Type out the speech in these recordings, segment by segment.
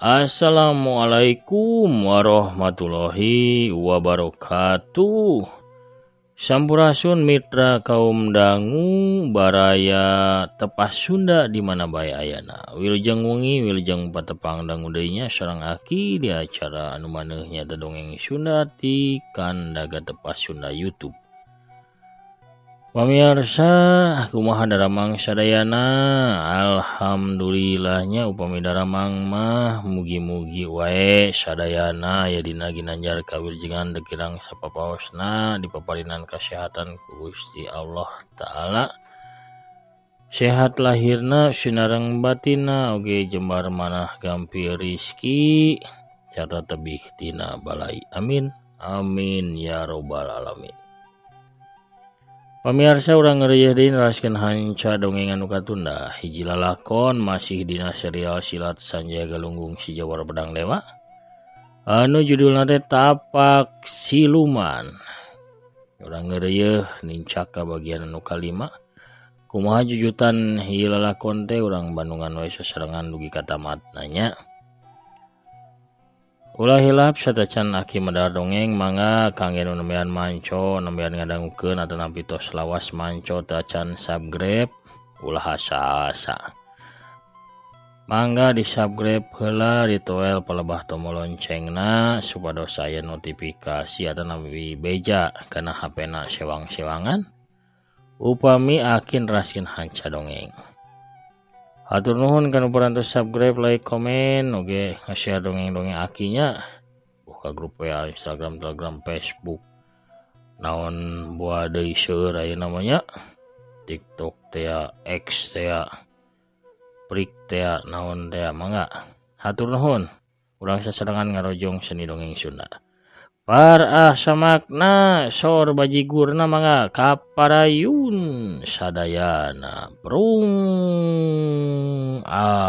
Assalamualaikum warahmatullahi wabarakatuh. Sampurasun mitra kaum dangu baraya tepas Sunda di mana bae ayana. Wilujeng wengi wilujeng patepang dangu deui nya sareng aki di acara anu maneuh nyaeta dongeng Sunda ti Kandaga Tepas Sunda YouTube. Pamirsa, kumaha daramang sadayana? Alhamdulillahnya upami daramang mah mugi-mugi wae sadayana aya dina ginanjar kawilujengan teu kirang sapapaosna dipaparinan kasehatan ku Gusti Allah Ta'ala. Sehat lahirna sinareng batinna oge jembar manah gampil rizki carta tebih tina balai. Amin amin ya robbal alamin. Pamirsa urang ngareuyeun deui neraskeun hanca dongeng anu katunda hiji lalakon masih dina serial silat Sanjaya Galunggung si Jawara Pedang Dewa anu judulna teh Tapak Siluman. Urang ngareuyeun nincak ka bagian anu kalima. Kumaha jujutan hiji lalakon teh urang bandungan we sasarengan dugi ka tamatna nya. Ulah hilap satacan aki medar dongeng mangga kangge nu nembean manco nembean ngadangukeun atanapi tos lawas manco tacan subscribe ulah asa-asa. Mangga di subscribe heula ditoel palebah tombol loncengna supados aya notifikasi atanapi beja kana HP-na sewang-sewangan upami aki neraskeun hanca dongeng. Hatur nuhun kanu parantos subscribe, like, komen, oge nge-share dongeng-dongeng akinya buka grup WA, Instagram, Telegram, Facebook, naon buah deui seueur aya namanya TikTok teh, X teh, Prik teh, naon teh, mangga. Hatur nuhun. Urang sasarengan ngarojong seni dongeng Sunda. Parah samakna sor bajigurna mangga kaparayun sadayana prung ah.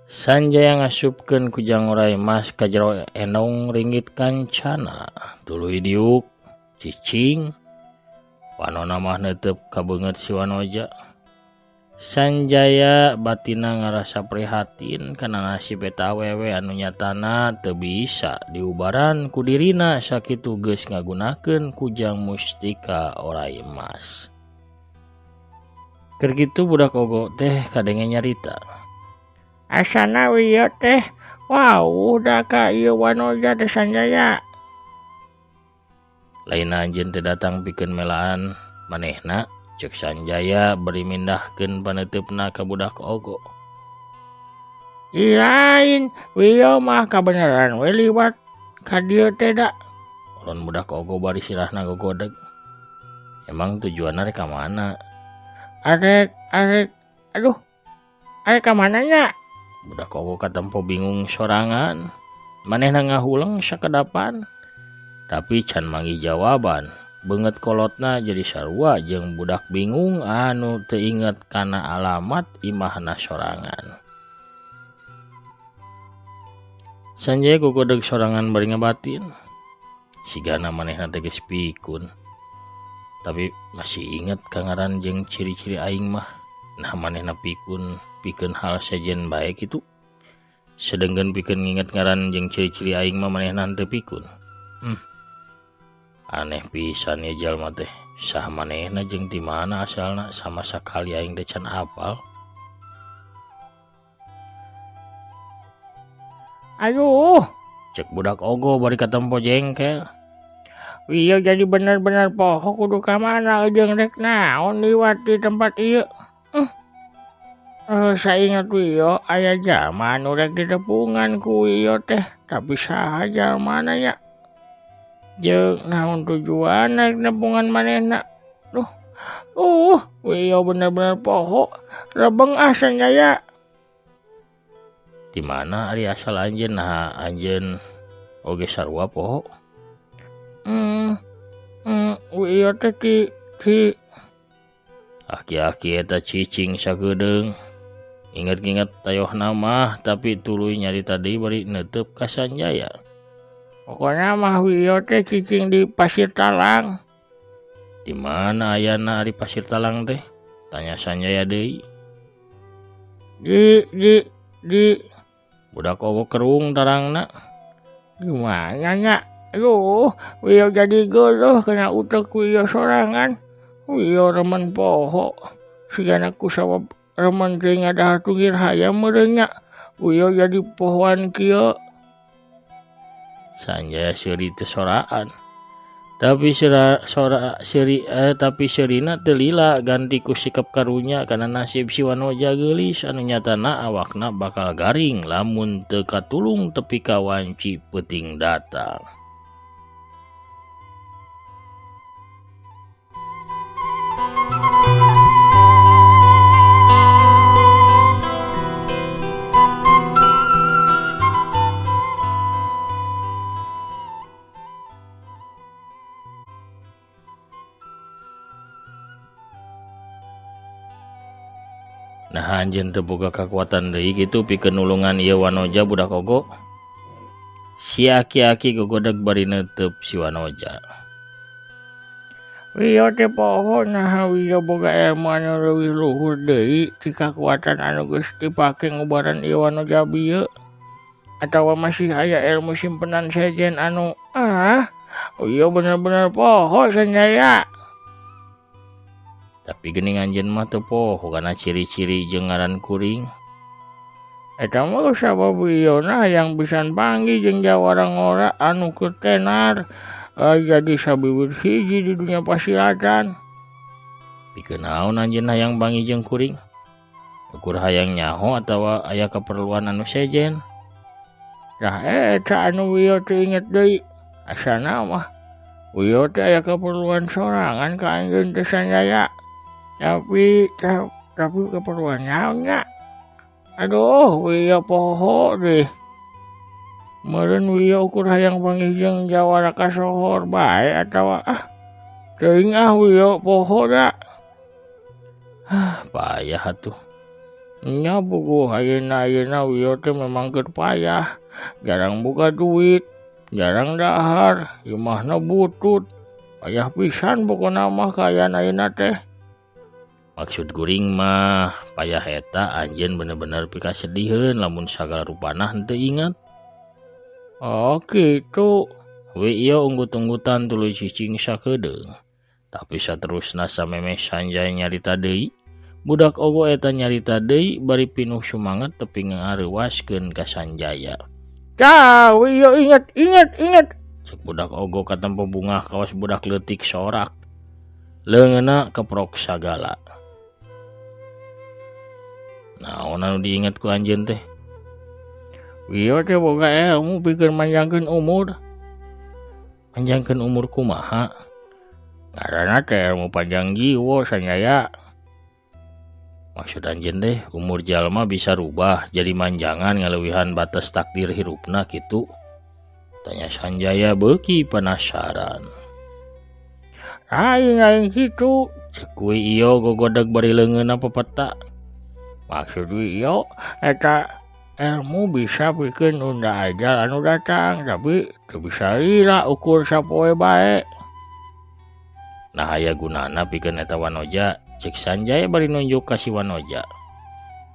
Sanjaya ngasupkeun kujang orai mas ka jero enong ringgit kancana tuluy diuk cicing panona mah neuteup ka beungeut si Wanoja. Sanjaya batina ngarasa prihatin kana nasib eta awewe anu nyatana teu bisa diubaran ku dirina sakitu geus ngagunakeun kujang mustika orai emas. Keur kitu budak ogo teh kadenge nyarita. Asana wieu teh, wow, udah ka ieu Wanoja teh Sanjaya. Lain anjeun teh datang pikeun melaan manehna, ceuk Sanjaya bari mindahkeun paneuteup-na ka budak ogo. Ih lain, wieu mah kabeneran we liwat ka dieu teh da. Ulun budak ogo bari sirahna gogodeg. Emang tujuanna rek ka mana? Arek, aduh, arek ka mana nya? Budak ogo katempo bingung sorangan. Manehna ngahuleng sakedapan tapi can manggih jawaban. Beungeut kolotna jadi sarua jeung budak bingung anu teu inget kana alamat imahna sorangan. Sanjaya gogodeg sorangan bari ngabatin. Sigana manehna teh geus pikun. Tapi masih inget ka ngaran jeung ciri-ciri aing mah. Nah manehna pikun pikeun hal sejen bae kitu. Sedengkeun pikeun nginget ngaran jeung ciri-ciri aing mah manehna teu pikun. Aneh pisan ye jalma teh. Saha manehna jeung ti mana asalna sama sakali aing teh can apal. Aduh, cek budak ogo bari katempo jengkel. Wieu jadi bener-bener poho kudu ka mana jeung rek naon liwat di tempat ieu. Saingat wieu aya jalma anu rek ditepungan ku wieu teh, tapi saha jalmana nya? Jeung naon tujuan rek nepungan manehna? Duh, wieu bener-bener poho, rebeng ah Sanjaya. Di mana ari asal anjeun? Nah anjeun oge sarua poho. Wieu teh ti Aki-aki eta cicing sakedeung. Inget-inget tayohna mah tapi tuluy nyarita deui bari neuteub ka Sanjaya. Pokona mah Wiyo teh cicing di Pasir Talang. Di mana ayana ari Pasir Talang teh? Tanya Sanjaya deui. Di budak ogo kerung tarangna. Gimana nya? Aduh, Wiyo jadi geuleuh kena utek Wiyo sorangan. Wiyo remen poho. Sigana ku sabab remen teh ngadahar tunggir hayam meureun nya. Wiyo jadi pohoan kieu. Sanjaya seuri teu soraan. Tapi seurina teu lila ganti ku sikap karunya kana nasib si Wanoja geulis anu nyatana awakna bakal garing lamun teu katulung tepi ka wanci peuting datang. Nah anjeun teu boga kakuatan deui kitu pikeun nulungan ieu Wanoja budak ogo. Si aki-aki gogodeg bari neuteub si Wanoja. Wiyo teh poho naha Wiyo boga ilmu anu leuwih luhur deui ti kakuatan anu geus dipake ngubaran ieu Wanoja bieu. Atawa masih aya ilmu simpenan sejen anu Wiyo bener-bener poho Sanjaya. Tapi geuning anjeun mah teu poho kana ciri-ciri jeung ngaran kuring. Eta mah sabab Wiyo na hayang pisan panggih jeung jawara ngora anu keur tenar jadi sabiwir hiji di dunia pasilatan. Pikeun naon anjeun hayang panggih jeung kuring? Ukur hayang nyaho atawa aya kaperluan anu sejen? Tah eta anu Wiyo teu inget deui. Asana mah Wiyo teh aya kaperluan sorangan ka anjeun teh Sanjaya. Tapi keperluan naon nya? Aduh, Wiyo poho deh. Meureun Wiyo ukur hayang panggih jeung jawara kasohor bae atawa teuing Wiyo poho da. Payah atuh. Nya puguh ayeuna Wiyo teh memang keur payah. Jarang boga duit, jarang dahar, imahna butut. Payah pisan pokona mah kaayaan ayeuna teh. Maksud kuring mah payah eta anjeun bener-bener pikasediheun lamun sagala rupana henteu ingat. Oh kitu. We ieu unggut-unggutan tuluy cicing sakedeung. Tapi saterusna samemeh Sanjaya nyarita deui, budak ogo eta nyarita deui bari pinuh sumanget tepi ngareuwaskeun ka Sanjaya. Tah, Wiyo inget. Cek budak ogo katempo bungah kawas budak leutik sorak. Leungeunna keprok sagala. Naon anu diinget ku anjeun teh? Wiyo teh boga ilmu pikeun manjangkeun umur. Manjangkeun umur kumaha? Ngaranna teh ilmu panjang jiwa Sanjaya. Maksud anjeun teh umur jalma bisa rubah jadi manjangan ngaleuwihan batas takdir hirupna kitu? Tanya Sanjaya beuki penasaran. Aing kitu. Cek we ieu gogodeg bari leungeunna pepeta. Maksud Wiyo eta ilmu bisa pikeun nunda ajal anu datang tapi teu bisa lila ukur sapoe bae. Nah aya gunana pikeun eta Wanoja, cek Sanjaya bari nunjuk ka si Wanoja.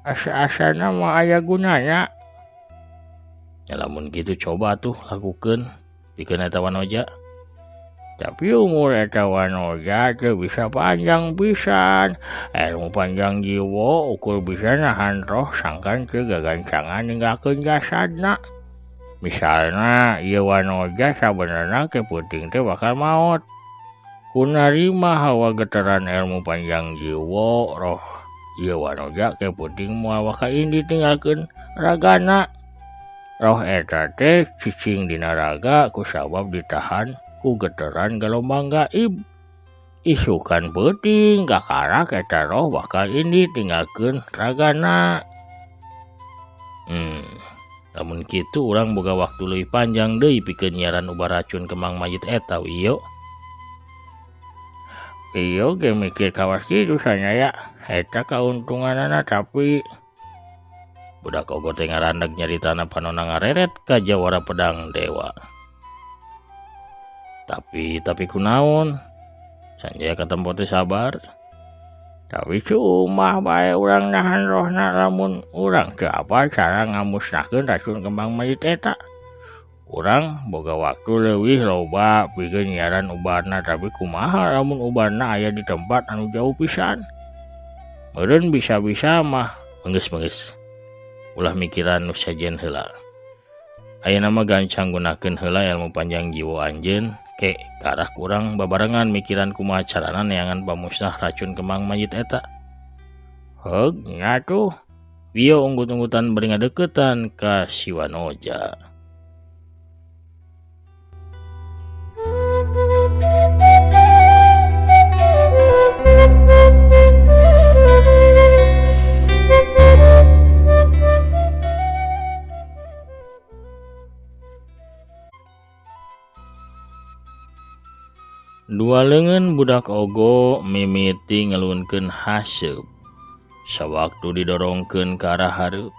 Asa-asana mah aya gunana. Ya lamun kitu coba tuh lakukeun pikeun eta Wanoja. Tapi umur eta Wanoja teu bisa panjang pisan. Ilmu panjang jiwa ukur bisa nahan roh sangkan teu gagancangan ninggalkeun jasadna. Misalna ieu Wanoja sabenerna ke peuting teh bakal maot. Ku narima hawa getaran ilmu panjang jiwa roh ieu Wanoja ke peuting moal waka indi tinggalkeun ragana. Roh eta teh cicing dina raga ku sabab ditahan ku getaran gelombang gaib. Isukan peuting kakarak eta roh bakal indi tinggalkeun ragana. Lamun kitu urang boga waktu leuwih panjang deui pikeun nyiaran ubar racun kemang mayit eta Wiyo. Iyo ge mikir kawas kitu Sanjaya. Eta kauntunganana tapi budak ogo teh ngarandag nyaritana panona ngareret ka jawara pedang dewa. Tapi kunaon? Sanjaya katempo teh sabar. Tapi cuma bae urang nahan rohna lamun urang teu apal cara ngamusnahkeun racun kembang mayit eta. Urang boga waktu leuwih loba pikeun nyiaran ubarna tapi kumaha lamun ubarna aya di tempat anu jauh pisan. Meureun bisa-bisa mah enggeus-enggeus. Ulah mikiran nu sejen heula. Ayeuna mah gancang gunakeun heula ilmu panjang jiwa anjeun ke karah kurang babarengan mikiran kumaha carana neangan pamusnah racun kembang mayit eta. Heug nya tuh. Wiyo unggut-unggutan bari ngadeukeutan ka Siwanoja. Dua leungeun budak ogo mimiti ngelunkeun haseup. Sawaktu didorongkeun ka arah hareup.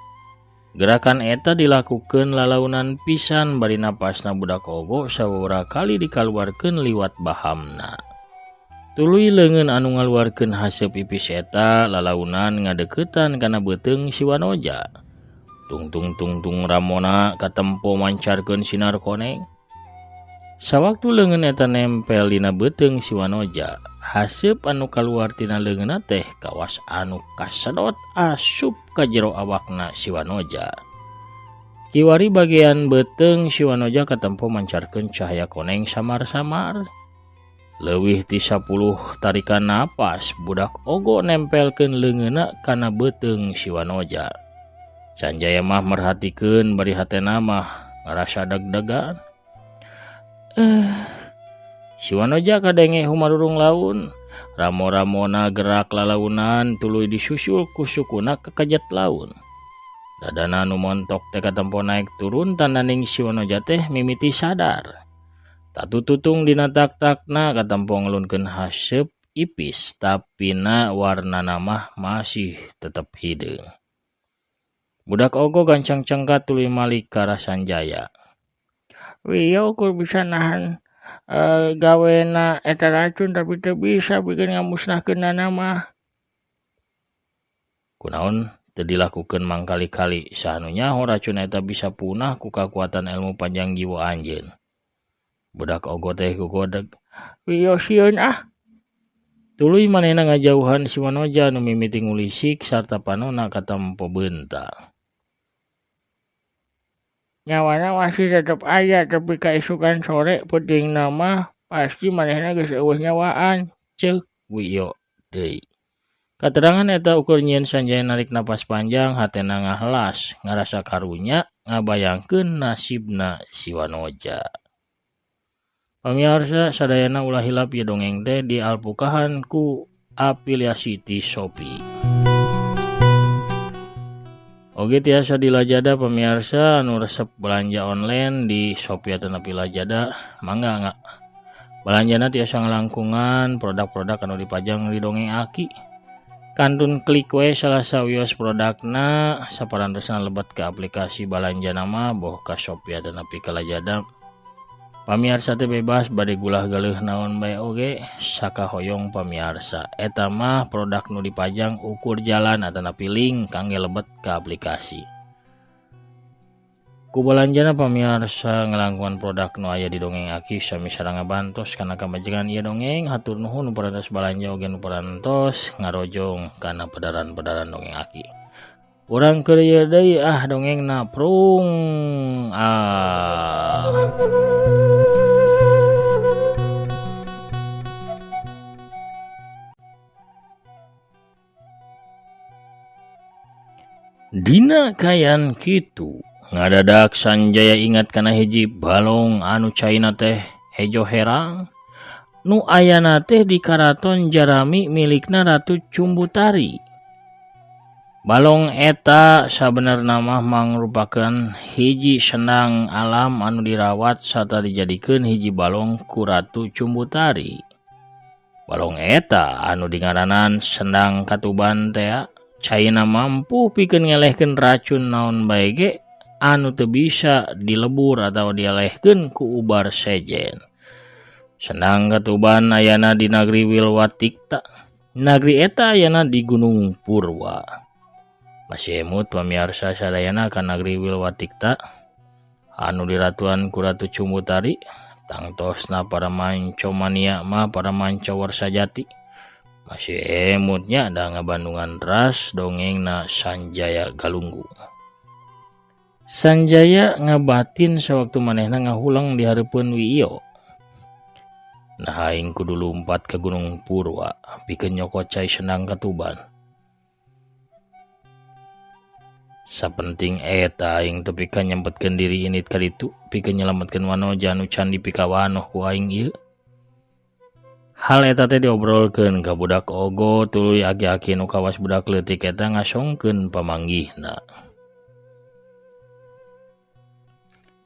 Gerakan eta dilakukeun lalaunan pisan bari napasna budak ogo sababaraha kali dikaluarkeun liwat bahamna. Tuluy leungeun anu ngaluarkeun haseup ipis eta lalaunan ngadeuketan kana beuteung Siwanoja. Tungtung tungtung ramona katempo mancarkeun sinar koneng. Sawaktu leungeun eta nempel dina beuteung Siwanoja, haseup anu kaluar tina leungeunna teh kawas anu kasedot asup ka jero awakna Siwanoja. Kiwari bagian beuteung Siwanoja katempo mancarkeun cahaya koneng samar-samar. Leuwih ti 10 tarikan napas, budak ogo nempelkeun leungeunna kana beuteung Siwanoja. Sanjaya mah merhatikeun bari hatena mah ngarasa deg-degan. Siwanoja kadenge humarurung laun. Ramo-ramona gerak lalaunan tuluy disusul ku sukuna kekajet laun. Dadana nu montok teh katempo naik turun tandaning Siwanoja teh mimiti sadar. Tatu tutung dina tak-takna katempo ngelunkeun haseup ipis tapina warnana mah masih tetep hideung. Budak ogo gancang cengkat tuluy malik ka arah Sanjaya. Wiyo ukur bisa nahan gawena eta racun tapi teu bisa bikin ngamusnahkeunana mah. Kunaon teu dilakukeun mangkali-kali saha nu nyaho racun eta bisa punah ku kakuatan ilmu panjang jiwa anjeun. Budak ogo teh gogodeg. Wiyo sieun ah. Tuluy manehna ngajauhan Siwanoja nu mimiti ngulisik sarta panona katempo beunta. Nyawana masih tetep aya tapi kaisukan sore peuting mah pasti manehna geus eueuh nyawaan. Ceuk Wiyo deui. Katerangan eta ukur nyieun Sanjaya narik napas panjang hatena ngahelas ngarasa karunya ngabayangkeun nasibna Siwanoja. Pamiarsa sadayana ulah hilap ieu dongeng teh dialpukahan ku afiliasi ti Shopee. Oge tiasa di Lazada pamiarsa anu resep belanja online di Shopee atanapi Lazada mangga nga. Belanjana tiasa ngalangkungan produk-produk anu dipajang di dongeng Aki. Kantun klik we salah sawios produkna saparantosna lebet ke aplikasi balanja nama boh ka Shopee atanapi ka Lazada. Pamiarsa teh bebas bade gulah galeuh naon bae oge sakahoyong pamiarsa. Eta mah produk nu dipajang ukur jalan atanapi link kangge lebet ka aplikasi. Ku balanjana pamiarsa ngalangkungan produk nu aya di dongeng Aki sami sareng ngabantos kana kamajengan ieu dongeng. Hatur nuhun nu parantos balanja oge nu parantos ngarojong kana pedaran-pedaran dongeng Aki. Urang keur ieu deui ah dongengna prung ah. Dina kayan kitu ngadadak Sanjaya ingat kana hiji balong anu caina teh hejo herang nu ayana teh di karaton Jarami milikna Ratu Cumbutari. Balong eta sabenerna mah mangrupakeun hiji sendang alam anu dirawat sarta dijadikeun hiji balong ku Ratu Cumbutari. Balong eta anu dingaranan Sendang Katuban tea caina mampu pikeun ngelehkeun racun naon bae ge anu teu bisa dilebur atawa dielehkeun ku ubar sejen. Sendang Katuban ayana di nagri Wilwatikta. Nagri eta ayana di Gunung Purwa. Masih emut pamiarsa sadayana ka nagri Wilwatikta anu diratuan ku Ratu Cumbutari. Tangtosna para manco mania mah para manco warsajati. Masih emutnya da ngabandungan ras dongengna Sanjaya Galunggung. Sanjaya ngabatin sawaktu manehna ngahulang di hareupeun Wiyo. Nah aing kudu lumpat ke Gunung Purwa pikeun nyokot cai Sendang Katuban. Sapenting eta aing tepi ka nyempetkeun diri init ka ditu pikeun nyelametkeun wanoja anu can dipikawanoh ku aing ieu. Hal eta teh diobrolkeun ka budak ogo tuluy aki-aki nu kawas budak leutik eta ngasongkeun pamanggihna.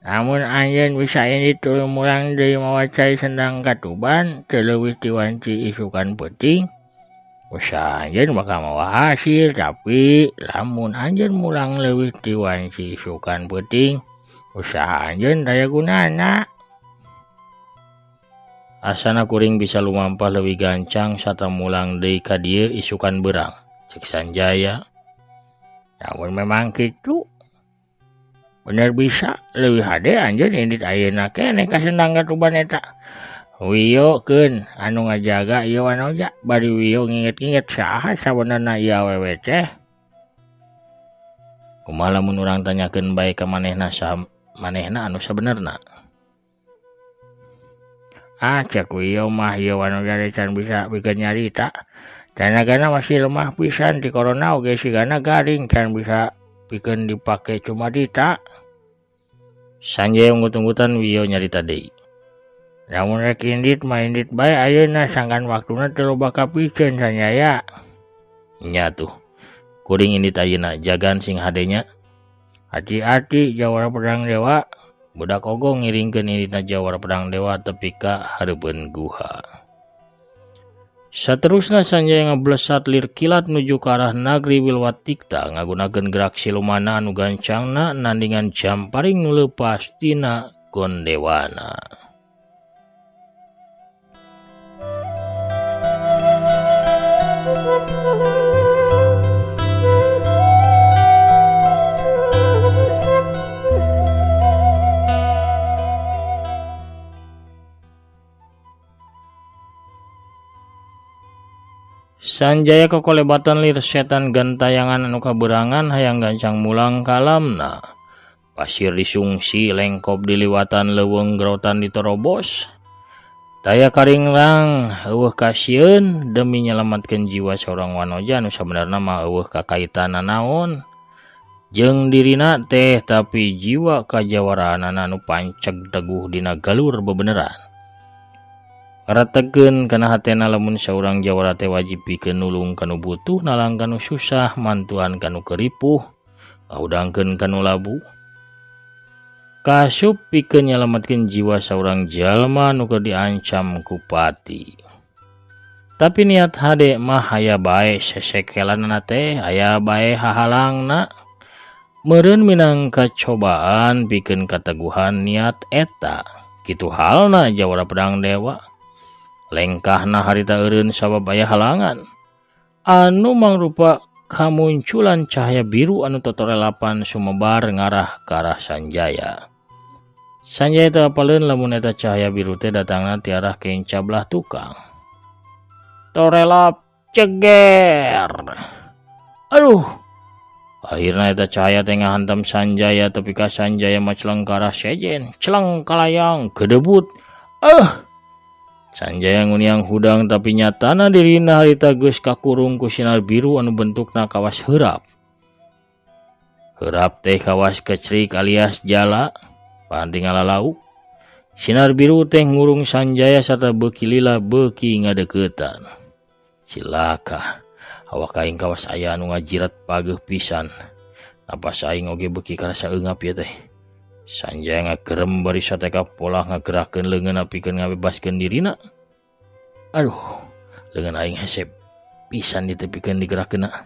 Lamun anjeun bisa indit tuluy mulang deui mawa cai Sendang Katuban teu leuwih ti wanci isukan peuting. Usaha anjeun bakal mawa hasil, tapi lamun anjeun mulang leuwih ti wanci isukan peuting, usaha anjeun daya gunana. Asana kuring bisa lumampah leuwih gancang sarta mulang deui ka dieu isukan beurang, cek Sanjaya. Lamun memang kitu, bener bisa leuwih hade anjeun indit ayeuna keneh ka Sendang Katuban eta. Wiyo keun anu ngajaga ieu wanoja bari Wiyo nginget-nginget saha sabenerna ieu awewe teh. Kumaha lamun urang tanyakeun bae ka manehna saha manehna anu sabenerna? Ah cek Wiyo mah ieu wanoja teh can bisa pikeun nyarita. Tanagana masih lemah pisan ti corona oge sigana garing can bisa pikeun dipake cumadita. Sanjaya unggut-unggutan Wiyo nyarita deui. Lamun rek indit mah indit bae ayeuna sangkan waktuna teu loba kapiceun Sanjaya. Nya tuh. Kuring indit ayeuna jagan sing hadenya. Hati-hati jawara pedang dewa. Budak ogo ngiringkeun inditna jawara pedang dewa tepi ka hareupeun guha. Saterusna Sanjaya ngablesat lir kilat nuju ka arah nagri Wilwatikta ngagunakeun gerak silumana anu gancangna nandingan jamparing nu leupas tina Gondewana. Sanjaya kokolebatan lir setan gentayangan anu kaberangan hayang gancang mulang kalamna. Pasir disungsi lengkop diliwatan leuweung gerotan ditorobos. Taya karingrang eueuh kasieun demi nyelametkeun jiwa saurang wanoja anu sabenerna mah eueuh kakaitanna naon jeung dirina teh, tapi jiwa kajawaraanana anu panceg teguh dina galur bebeneran. Ngaretekeun kana hatena lamun saurang jawara teh wajib pikeun nulung kanu butuh, nalang kanu susah, mantuan kanu keripuh, ngahudangkeun kanu labu. Kasup pikeun nyalametkeun jiwa saurang jalma nu keur diancam ku pati. Tapi niat hade mah aya bae sesekelanana teh, aya bae hahalangna. Meureun minangka cobaan pikeun kateguhan niat eta. Kitu halna jawara pedang dewa. Lengkahna harita eureun sabab aya halangan anu mangrupa kamunculan cahaya biru anu totorelapan sumebar ngarah ka arah Sanjaya. Sanjaya teu apaleun lamun eta cahaya biru teh datangna ti arah kenca belah tukang. Torelap ceger. Aduh. Akhirna eta cahaya teh ngahantam Sanjaya tepi ka Sanjaya mah celeng ka arah sejen, celeng kalayang gedebut. Sanjaya nguniang hudang tapi nyatana dirina harita geus kakurung ku sinar biru anu bentukna kawas heurap. Heurap teh kawas kecrik alias jala, panting ngalalau. Sinar biru teh ngurung Sanjaya sarta beuki lila beuki ngadeuketan. Cilaka, awak aing kawas aya anu ngajirat pageuh pisan. Napas aing oge beuki karasa eungap ieu teh. Sanjaya ngagerem bari sateka polah ngagerakeun leungeunna pikeun ngabebaskeun dirina. Aduh, Leungeun aing hese pisan ditepikeun digerakkeunna.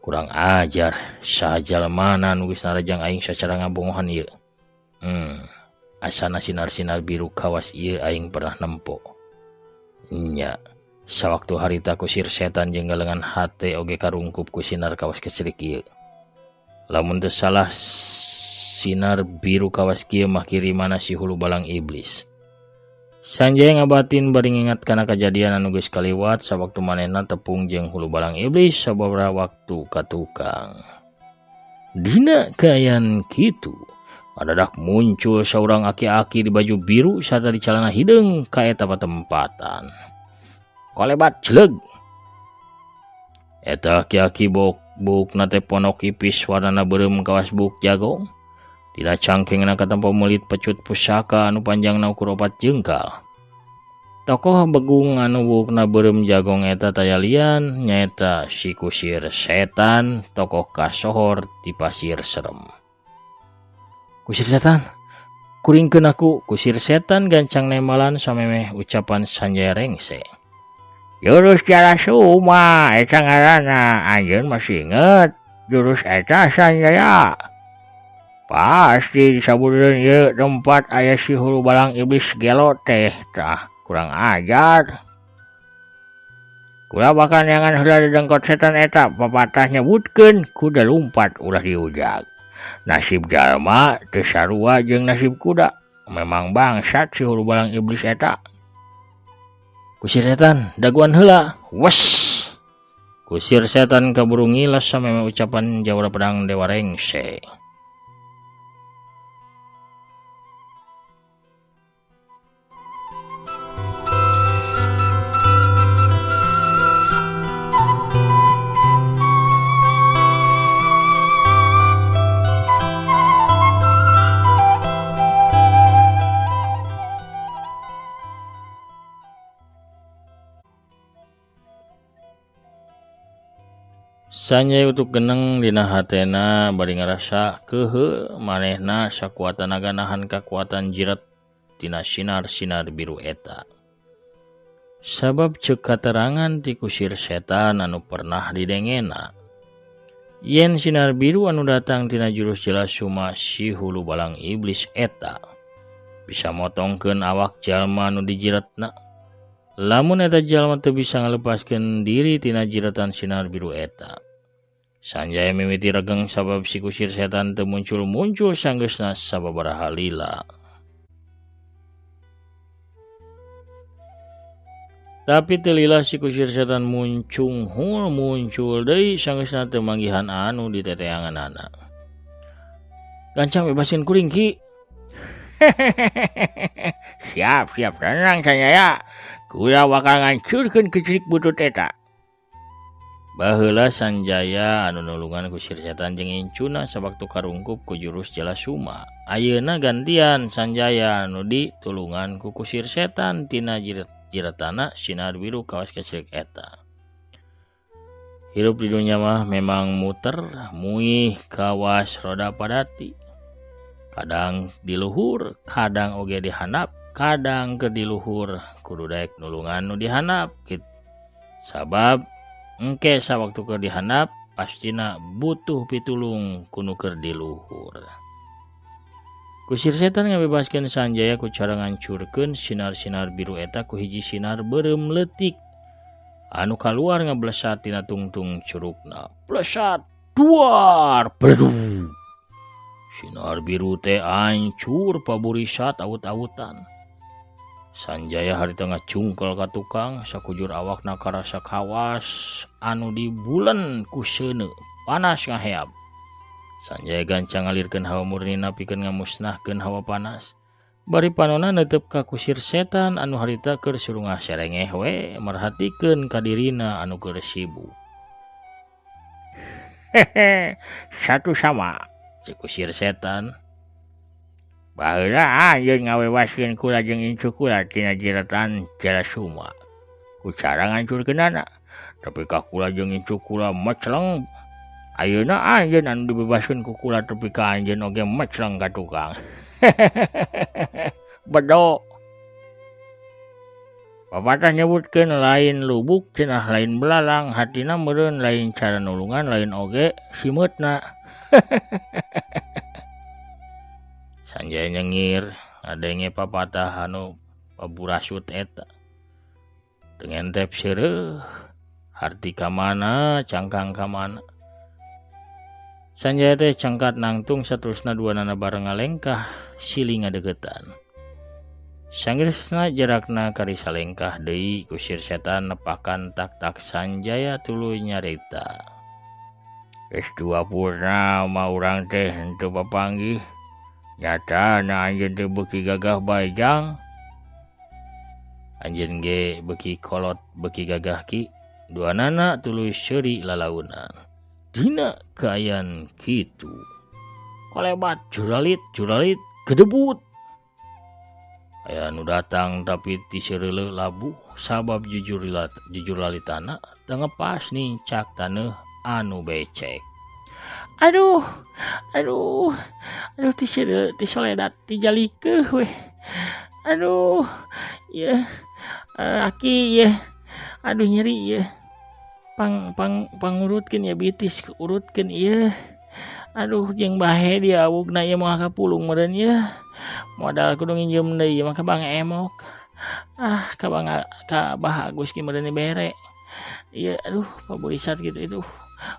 Kurang ajar, saha jalmana nu geus narajang aing sacara ngabongohan ieu. Asana sinar-sinar biru kawas ieu aing pernah nempo. Nya, sawaktu harita kusir setan jeung galengan hate oge karungkup ku sinar kawas kecerik ieu. Lamun teu salah sinar biru kawas kieu mah kirimana si hulu balang iblis. Sanjaya ngabatin bari ngingat kana kajadian anu geus kaliwat sawaktu manehna tepung jeung hulu balang iblis sababaraha waktu ka tukang. Dina kaayaan kitu, adadak muncul saurang aki-aki di baju biru sarta di calana hideung ka eta patempatan. Kolebat jeleug. Eta aki-aki buukna teh ponok ipis warnana beureum kawas buuk jagong. Dina cangkengna katempo meulit pecut pusaka anu panjangna ukur 4 jengkal. Tokoh begung anu buukna beureum jagong eta taya lian nyaeta si kusir setan, tokoh kasohor ti pasir serem. Kusir setan, kuringkeun aku. Kusir setan gancang nemalan samemeh ucapan Sanjaya rengse. Jurus Jala Suma eta ngaranna, anjeun masih inget jurus eta Sanjaya. Pasti disabudeun ieu tempat aya si hulu balang iblis gelo teh, tah kurang ajar. Kula bakal neangan heula dengkot setan eta, papatah nyebutkeun kuda lumpat ulah diujag. Nasib jalma teu sarua jeung nasib kuda. Memang bangsat si hulu balang iblis eta. Kusir setan daguan heula. Wes. Kusir setan kaburu ngilas sameme ucapan jawara pedang Dewa Rengse. Sanjaya utuk geneng dina hatena bari ngarasa kehe manehna sakuat tanaga nahan kakuatan jirat tina sinar-sinar biru eta. Sabab ceuk katerangan ti kusir setan anu pernah didengena. Yen sinar biru anu datang tina jurus Jala Suma si hulu balang iblis eta bisa motongkeun awak jalma anu dijiratna. Lamun eta jalma teu bisa ngalepaskeun diri tina jiratan sinar biru eta. Sanjaya mimiti regeng sabab si kusir setan teu muncul-muncul sanggeusna sababaraha lila. Tapi teu lila si kusir setan muncunghul muncul deui sanggeusna teu manggihan anu diteteanganana. Gancang bebasin kuring ki. Siap, siap, tenang Sanjaya. Kula bakal ngancurkeun kecerik butut eta. Baheula Sanjaya anu nulungan kusir setan jeung incuna sawaktu karungkup ku jurus Jala Suma. Ayeuna gantian Sanjaya anu ditulungan ku kusir setan tina jiratana sinar biru kawas kecerik eta. Hirup di dunia mah memang muter, muih kawas roda padati. Kadang di luhur, kadang oge dihandap, kadang ke di luhur kudu daek nulungan nu dihandap kitu. Sabab engke sawaktu keur dihandap pastina butuh pitulung ku nu keur di luhur. Kusir setan ngabebaskeun Sanjaya ku cara ngancurkeun sinar-sinar biru eta ku hiji sinar beureum leutik anu kaluar ngablesat tina tungtung curugna. Blesat duar berdu. Sinar biru teh hancur paburisat awut-awutan. Sanjaya harita ngacungkel ka tukang sakujur awakna karasa kawas anu dibulen ku seuneu panas ngaheab. Sanjaya gancang ngalirkeun hawa murnina pikeun ngamusnahkeun hawa panas. Bari panona neuteup ka kusir setan anu harita keur surungah serengeh we merhatikeun ka dirina anu keur sibuk. Hehe, satu sama cek kusir setan. Baheula anjeun ngawewaskeun kula jeung incu kula tina jiratan Jala Suma. Ku cara ngancurkeunana, tapi ka kula jeung incu kula mecleng. Ayeuna anjeun anu dibebaskeun ku kula tepi ka anjeun oge mecleng ka tukang. Bedo. Papatah nyebutkeun lain lubuk cenah lain belalang hatina meureun lain cara nulungan lain oge simeutna. Sanjaya nyengir ngadenge papatah anu paburasut eta. Teu ngentep seureuh harti ka mana cangkang ka mana. Sanjaya teh cangkat nangtung saterusna duanana bareng ngalengkah silih ngadeukeutan. Sanggeusna jarakna kari salengkah deui kusir setan nepakan tak-tak Sanjaya tuluy nyarita. Geus dua purnama urang teh henteu papanggih. Nyatana anjeun teh beuki gagah bae jang. Anjeun ge beuki kolot beuki gagah ki. Duanana tuluy seuri lalaunan. Dina kaayaan kitu. Kolebat juralit juralit gedebut. Aya nu datang tapi ti seureuleuh labuh sabab jujur lalitana teu ngepas nincak taneuh anu becek. Aduh, aduh, aduh ti seureuleuh ti soledat ti jalikeuh weh. Aduh, yeuh aki yeuh. Aduh nyeri yeuh. Pang pangurutkeun ya bitis urutkeun ieu. Aduh jeung bahe dia awugna ieu moal kapulung meureun ieu. Modal kudu nginjem deui mah ka Bang Emok. Ah ka Bang ka Bah Agus ge meureun bere. Ieu aduh paburisat kitu itu.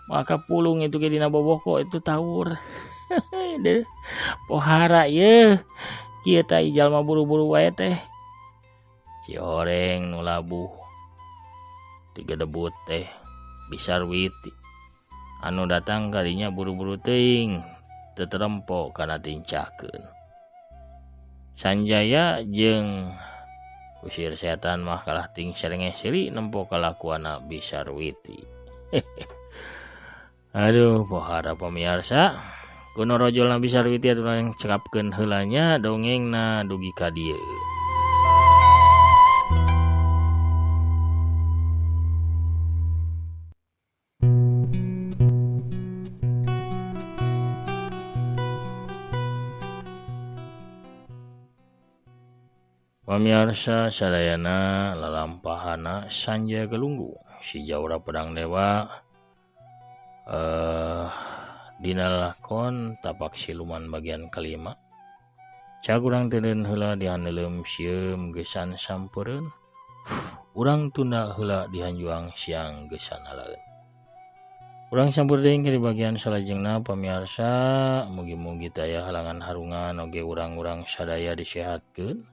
Moal kapulung itu ge dina boboko itu tawur. Deuh pohara ieu. Kieu tah jalma buru-buru wae teh. Cihoreng nu labuh digedebut teh Bisarwiti anu datang kadinya buru-buru teuing teu terempo kana tincakeun. Sanjaya jeung kusir setan mah kalah ting serengeh seuri nempo kalakuanna Bisarwiti. Aduh pohara pamiarsa kuno rojolna Bisarwiti atuh urang cekapkeun heula nya dongengna dugi ka dieu. Pamiarsa sadayana lalampahana Sanjaya Galunggung si Jawara Pedang Dewa dina lakon Tapak Siluman bagian kelima. Cag urang teureun heula dihaneuleum sieum geusan sampeureun. Urang tunda heula dihanjuang siang geusan alaeun. Urang sampeur deui di bagian salajengna pamiarsa, mugi-mugi taya halangan harungan oge urang-urang sadaya disehatkeun.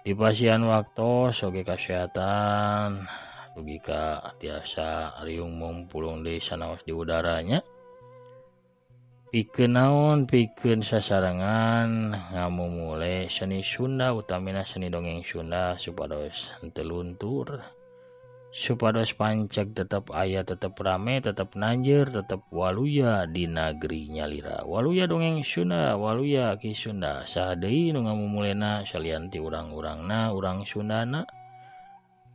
Di pasian waktos oge kasehatan dugi ka tiasa riung mumpulung deui sanaos di udaranya. Pikeun naon pikeun sasarengan ngamumule seni Sunda utamina seni dongeng Sunda supados henteu luntur, supados panceg tetep aya, tetep rame, tetep nanjeur, tetep waluya di nagri nyalira. Waluya dongeng Sunda, waluya Ki Sunda. Saha deui nu ngamumulena salian ti urang-urangna, urang Sundana.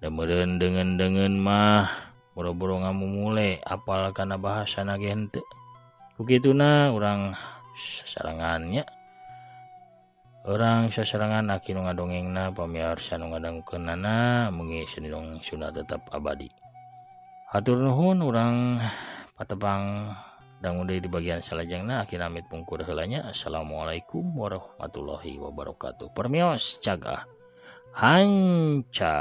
Da meureun deungeun-deungeun mah boro-boro ngamumule apal kana bahasana ge henteu. Ku kituna urang sasarengan nya. Urang sasarengan aki nu ngadongengna pamiarsa nu ngadangukeunana mugi seni dongeng Sunda tetap abadi. Hatur nuhun urang patepang dangu deui di bagian salajengna aki amit pungkur heula nya. Assalamualaikum warahmatullahi wabarakatuh. Permios cagah hanca.